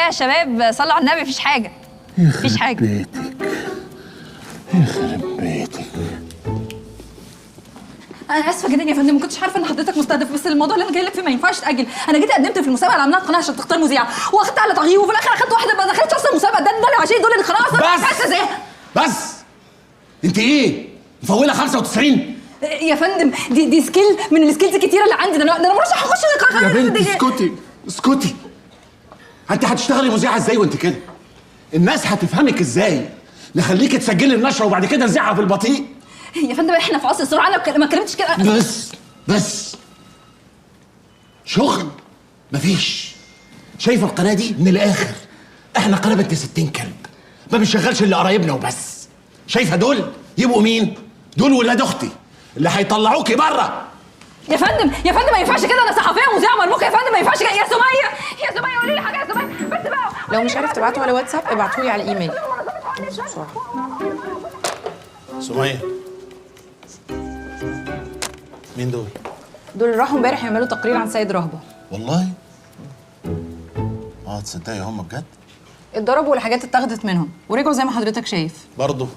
يا شباب، صلوا على النبي، مفيش حاجة، مفيش حاجة. بيتك يخرب بيتك. انا اسفه جدا يا فندم، ما كنتش عارفه ان حضرتك مستهدف، بس الموضوع اللي انا جاي لك فيه ما ينفعش تاجل. انا جيت قدمت في المسابقة اللي عملناها القناة عشان تختار مذيعه، واخدت على تغيير، وفي الاخر اخدت واحدة ما دخلتش اصلا المسابقة. ده اللي عشان دول القناة اصلا بس بس انت ايه مفوله 95 يا فندم؟ دي skill من ال skills الكتيرة اللي عندي. ده انا مرشح اخش يا بنتي. اسكتي اسكتي. انت هتشتغلي مذيعه ازاي وانت كده؟ الناس هتفهمك ازاي؟ نخليكي تسجلي النشرة وبعد كده نذيعها في البطيء؟ يا فندم احنا في عصر السرعة، انا ما اتكلمتش كده. بس بس شغل مفيش. شايفه القناة دي؟ من الاخر احنا قناة بنت 60 كلب، ما بنشغلش الا قرايبنا وبس. شايفه دول يبقوا مين؟ دول ولاد اختي اللي هيطلعوكي بره. يا فندم يا فندم ما ينفعش كده، انا صحفية ومذيعه مرموقة يا فندم، ما ينفعش كده. يا سميه يا سميه قولي لي حاجة يا سميه بس بقى. لو مش عارف تبعته على واتساب ابعته لي على الايميل بسرعة. سميه، مين دول؟ دول راحوا امبارح يعملوا تقرير عن سيد رهبة. والله؟ اه تصدقي هم بجد؟ اتضربوا والحاجات اتاخدت منهم ورجعوا زي ما حضرتك شايف. برضه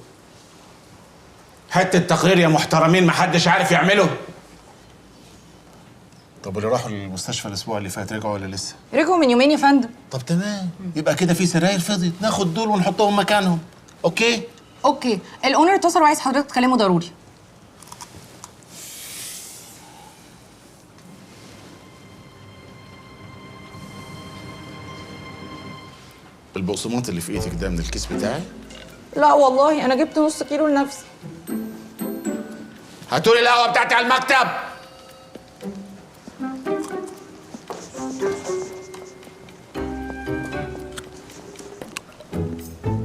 حتة تقرير يا محترمين محدش عارف يعمله. طب اللي راحوا المستشفى الاسبوع اللي فات رجعوا ولا لسه؟ رجعوا من يومين يا فندم. طب تمام، يبقى كده في سراير فضيت، ناخد دول ونحطهم مكانهم. okay؟ okay. ال owner اتصل وعايز حضرتك تكلمه ضروري. البقسماط اللي في ايدك ده من الكيس بتاعي؟ لا والله انا جبت نص كيلو لنفسي. هاتولي القهوة بتاعتي على المكتب.